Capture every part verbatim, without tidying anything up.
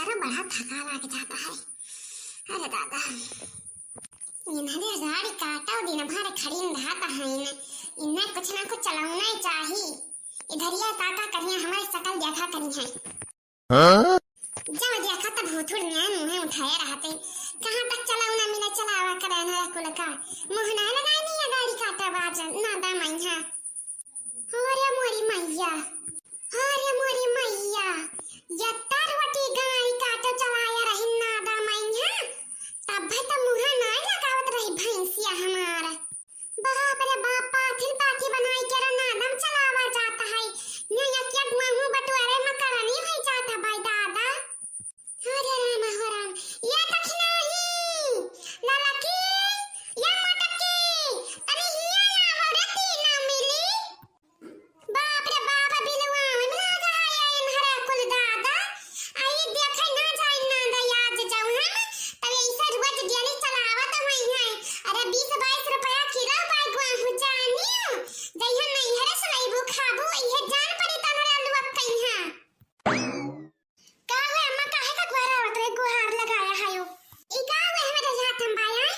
तो बड़ा थका लाग जाता है। अरे दादा, इन्हरे गाड़ी काटो दिन भर खड़ी रहत है, इन्हें कुछ ना कुछ चलाना ही चाहिए। इधरिया काका करिया हमारी शकल देखा करी है। हाँ? जब देखा तब भूतुड़ में मुँह उठाए रहते। कहाँ तक चलाऊ ना मिले, चलावा करे ना कुल का। मुँह ना लगाए नहीं है गाड़ी काटा बाज, ना दा मैया। अरे मोरी मैया, अरे मोरी मैया, यत्ता रोटी गाड़ी काटा चलाया रही ना दा मैया। तब भी तो मुँह ना लगावत रही भैंसिया हमारा। बाप रे बाप, पाथिन पाथी बनाई के रे नादम चलावा जात है। ये एक एक मुँह बटुआरे में करनी होई जात है भाई दादा। हरे राम, हो राम, ये दखिनाही, ललकी, ये मोटकी, तनी हिया आवा रे तीनों मिली। बाप रे बाप, बिलुआ में लागा है ये इन्हरा कुल दादा। आई देखे ना जाई ना दया जे जाऊ हम, तब ऐसे रोज डेली चलावत हुई है। अरे बीस बाईस रुपया किलो बाई गुआहू जानियो, जइहन नैहरे से लइबू खाबू, इहे जान पड़ी तहरा लोग कइहाँ। का हुए अम्मा, काहे का गुहार आवत रहे, गुहार लगाया है यो? ई का हुए हमारे हाथ हम बाया?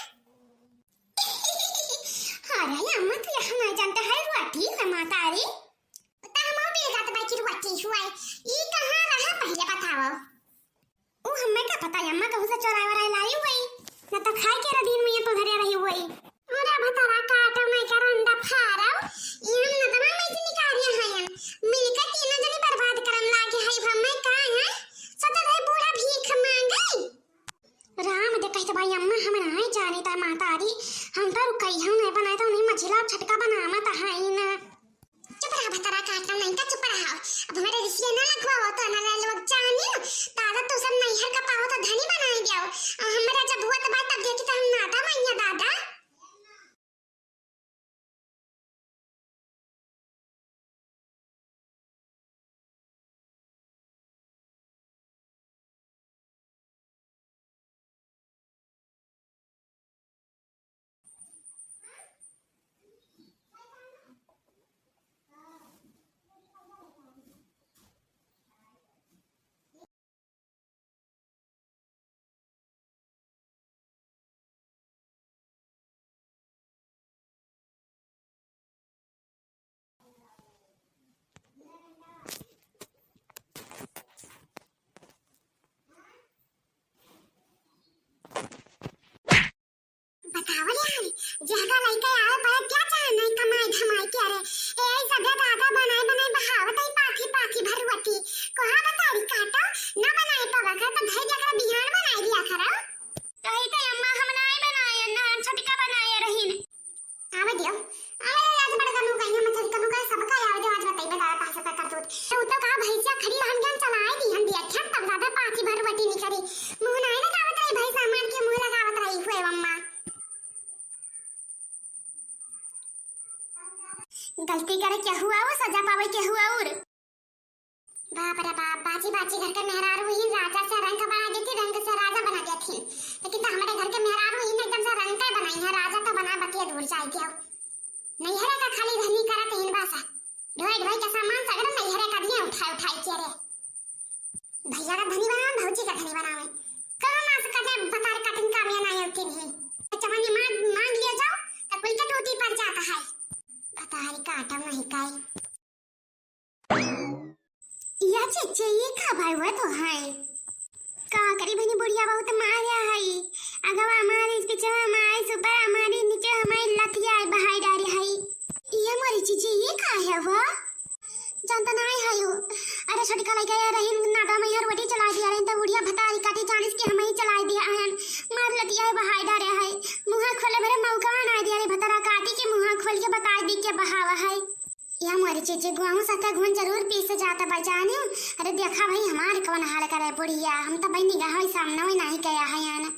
अरे अम्मा, तू यहाँ नहीं जानता है, रोटी है माता रे। त हम भी जात बाई कि रोटी हुआ है। ई कहाँ रहा पहले बताओ। ऊ हमें का पता है अम्मा, कहूँ से चोराए वराए लाई हुई। न तो खाए के रदीन में तो धरे रही हुई। अरे भतरा काटो नहीं कर अंडा फारव। ई हम नदमा में से निकालिया है। मिलकर तीनों जने बर्बाद करन लागे है, हमें का है? सतत है बूढ़ा भीख मांगे। राम दे कहत बाई अम्मा, हम नाई जानी ता मातारी, हम तो रुकई हम नहीं बनाए तो उन्हीं मझिला छटका बनावत है ना। चुप रहा भतरा काटना नहीं का, चुप रहा। अब हमारे रिसिया ना लगवाओ तो ना लोग जानी। दादा तू सब नैहर का पाओ तो धनी बनाए दियो। और हमारा जब हुआ तो बात तब देखी तो हम नादा मैया दादा। बताओ यार, जहगा लइके आवे पड़े क्या चाहे नहीं कमाई धमाई के रे। ए, सभे दादा बनाए बनाए बहावत है पाथी पाथी भरुअती। कोहा बतारी काटो, ना बनाए पावा कर तो धई जकरा बिहान बनाए दिया करो। कही तो अम्मा हम नाई बनाए ना, हम छोटका बनाए रहीन। आवे दियो, आवे दे आज बड़े कनु कहिया मत कनु का सबका आवे दे आज बताई बता पास का करतूत। तो तो का भैंसिया खड़ी रहन गन चलाए दी हम दिया खेत तब दादा पाथी भरुअती निकरी। मुँह नाई लगावत रही भैंसा मार के मुँह लगावत रही हुए अम्मा। गलती करे केहू और सजा पावे केहू और। बाप रे बाप, बाची बाची घर के मेहरारू ही राजा से रंक बना देती, रंक से राजा बना देती। लेकिन तो हमारे घर के मेहरारू ही एकदम से रंक ही बनाई है, राजा तो बना बतिया दूर जाए दियो। नैहरे का खाली रहनी करत ही बस। ढोए ढोए के सामान सगरो नैहरे का दिए उठाए उठाए के रे। भैया का धनी बनावे, भौजी का धनी बनावे। करो ना से कटे बतार कटिंग का में ना आती नहीं। चवनी मांग, मांग लिया जाओ, तो कोई के टूटी पड़ जाता है। बतारी काटम नहीं काई। या चेचे, ये का भाई हुआ तो है? का करी बनी बुढ़िया बहुत मारे है। अगवा मारे, इस पीछे मारे, ऊपर मारे, नीचे हमारी लतिया बहाई डारे है। ये मोरी चीची, ये का है वो? जानता ना है यो। अरे छोटका लइका यार रहीन नादा में यार वटी चला दिया रहीन तो उड़िया भतारी काटी जानिस के हम ही चला दिया है। मार लतिया है बहाई डारे है। मुँहा खोले भरे मौका ना दिया रे भतरा काटी के मुँहा खोल के बता दी के बहावा है। या मोरी चीची गुआहू सत्ता घुन जरूर पीस जाता बचाने। अरे देखा भाई हमारे कौन हाल करे बुढ़िया, हम तो भाई निगाह ही सामने ही नहीं गया है यार।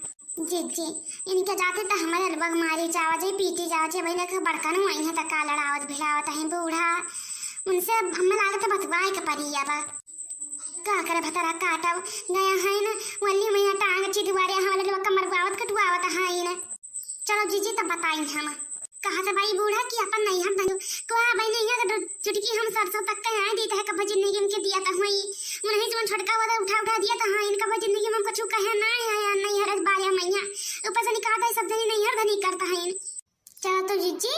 जी, जी, इनके जाते तो हमारे अलबग मारी जावा जे, पीटी जावा जे, भाई देखा बड़का नु आई है तो का लड़ावत भिड़ावत है बूढ़ा, उनसे हमें लागत बतवाए के परी अब। का करे भतरा काटब, गया है ना, वल्ली मैया टांग चिदवारे हमारे लोग कमर गुआवत कटुआवत है ना। चलो जीजी, तब बताई हम। कहा था भाई बूढ़ा कि अपन नैहर धनु को आ भाई नैहर के चुटकी हम सरसों तक के आए दी है, कब जिंदगी में के दिया था हुई। उन्हें जो छोटका वाला उठा उठा दिया था, हाँ, इनका भाई जिंदगी जी?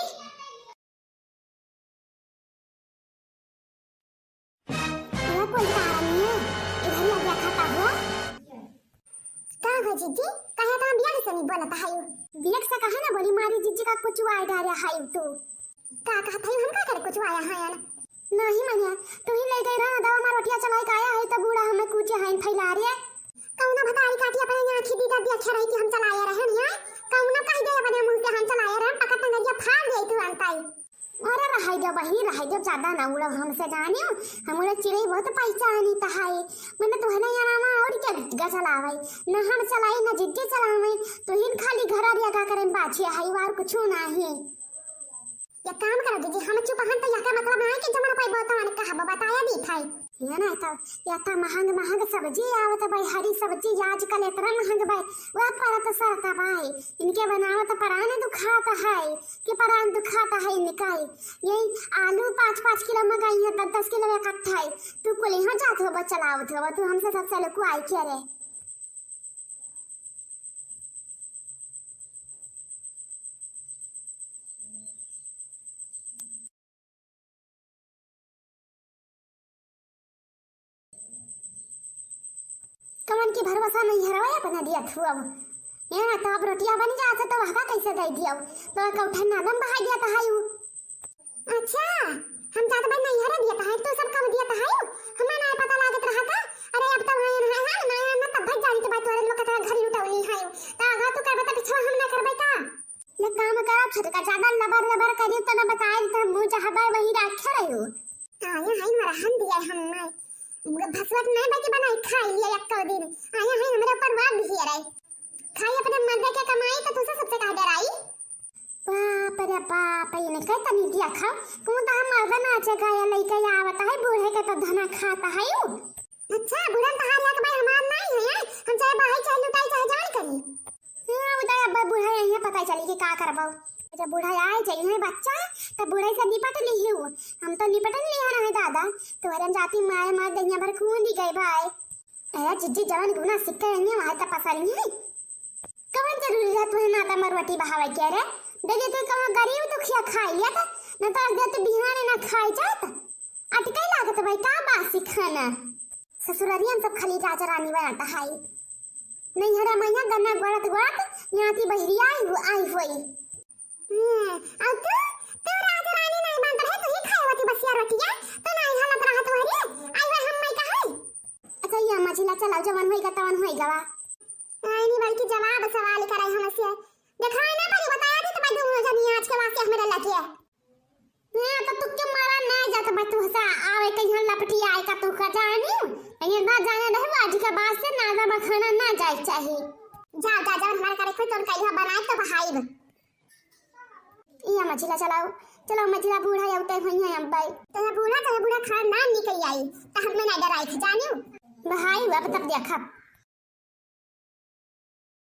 यह कोई कारण नहीं है, इधर ही आ गया खाता हुआ। का हो जिज्जी, काहे इतना बियड़ से नहीं बोलत है? बियड़ से काहे ना बोली, मारी जिज्जी का कुछ आय डारे है तू। का कहत है, हम का करे कुछ आया है यार? नहीं मनिया, तू ही ले गई रहा ना दवा मार रोटिया चलाई के आया है, तो बूढ़ा हमें कुछ है फैला रे। कौनो भतारी काटी अपने आँखी दीदा देखा रही कि हम चलाए रहे हैं, कौनो कह दे अपने मुँह से हम चलाए रहे हैं, पकड़ टंगरिया फाड़ दे तू अंताई। अरे रहाई दे बहिनी, रहाई दे, ज्यादा ना उड़ो हमसे जानियो, हम उड़े चिड़ै बहुत पहचानी तहाई, मैंने तुहने यहाँ नामा और क्या गजल आवे, ना हम चलाई ना जिज्जी चलावे, तो हिन खाली घर और का करें बाछी है, और कुछ नहीं। एक काम करो दीदी, हम चुप हन तो यका मतलब ना है कि जमन पाई बहुत तवन कहब बताया दी थाई। ये ना तो, या तो महंग महंग सब्जी आवत बाई, हरी सब्जी आजकल इतना महंग बाई, वह परत सरत बाई, इनके बनावत परान दुखात है कि परान दुखात है इनका ही। यही आलू पाँच पाँच किलो मंगाई है, दस दस किलो इकट्ठा है, तू कुल यहाँ जात हो चलावत हो, तू हमसे सबसे लुकुआई के रे। कवन की भरोसा नहीं हरवा अपना दिया थू अब। यहाँ तो अब रोटिया बन जात है तो वहका कैसे दे दियो? तो कौठन नादम बहा दिया तहाई उ। अच्छा, हम जात बन नहीं हरा दिया तहाई, तू सब कब दिया तहाई? हमें ना पता लागत रहा का? अरे अब तो वहाँ यहाँ है ना, यहाँ ना तब भाई जानी तो बात तोरे लोग का घर लुटौली है। तो आगा तू कर बता पिछवा हम ना करबै का? ले काम करा, छोटका ज्यादा लबर लबर करी तो ना बताए तो मुँह जहाँ बाय वहीं रखे रहो। आया है मरहन दिया हम नहीं। भसवत नहीं बाकी बनाई खाई लिया एक दिन। आया है हमरे ऊपर वार भी रहे। खाई अपने मर्दे के कमाई तो तुझसे सबसे कह डराई। बाप रे बाप, इनके तनी दिया खाओ। कौन तो हम मर्द नाचे गाया लइके आवत है, बूढ़े के तो धना खाता है उ। अच्छा, बुढ़न तहार हक भाई हमार नाई है, हैं? हम चाहे बहाई, चाहे लुटाई, चाहे जवन करी। हाँ, उदय, अब बूढ़ा यहीं पता चली कि का करबो। जब बूढ़ा आए जाई है बच्चा, तब बूढ़ा से निपट ली हूँ। हम तो निपट ली है ना दादा, तुम्हारे जाति मारे मार दुनिया भर खून दी गए भाई। ए जिज्जी, जवन गुना सिक्के रही है, वहाँ तो पसंद नहीं। कवन जरूरी है तुम्हें नाता मरवटी बहावे के रे? दे दे तू कहाँ गरीब दुखिया खाई लिया था, न तो दे तू बिहाने ना खाई जात। अटके लागत भाई का बासी खाना। ससुरारी हम सब खाली राजा रानी बनत हाई। नैहरा मैया गन्ना गोड़त गोड़त यहाँ ती बहिरी आई हो, आई होई। हम्म, और तू, तू राजा रानी नहीं बनत रहे, तू ही खाए होती बसिया रोटिया, तू नहीं हालत रहा तुम्हारी, आई हो हम मैं कहे। अच्छा, ये मझिला चलाओ, जवन होई गा, तवन होई गवा। आई नहीं बल्कि जवाब सवाल करे हमसे। दिखाए ना पड़ी, बताया दी तो मैं दूर हो जानी आज के वास्ते हमारे लगे। हाँ, तो तू क्यों मारा ना जात बा तू हसा आवे कहीं लपटी आए का तू का जानी? ये ना जाने रहे, आज के बाद से नादा बखाना ना जाए चाहे। जा, जा, जवन हमारे करे कोई तोर कहिया बनाए तो बहाइब। ये मझिला चलाओ, चलाओ मझिला बूढ़ा या उतै हुई है अब्बाई। तेरा बूढ़ा, तेरा बूढ़ा खाना नाम निकल आई, तो हम में ना डराई थे, जानियो? बहाइब अब तब देखब।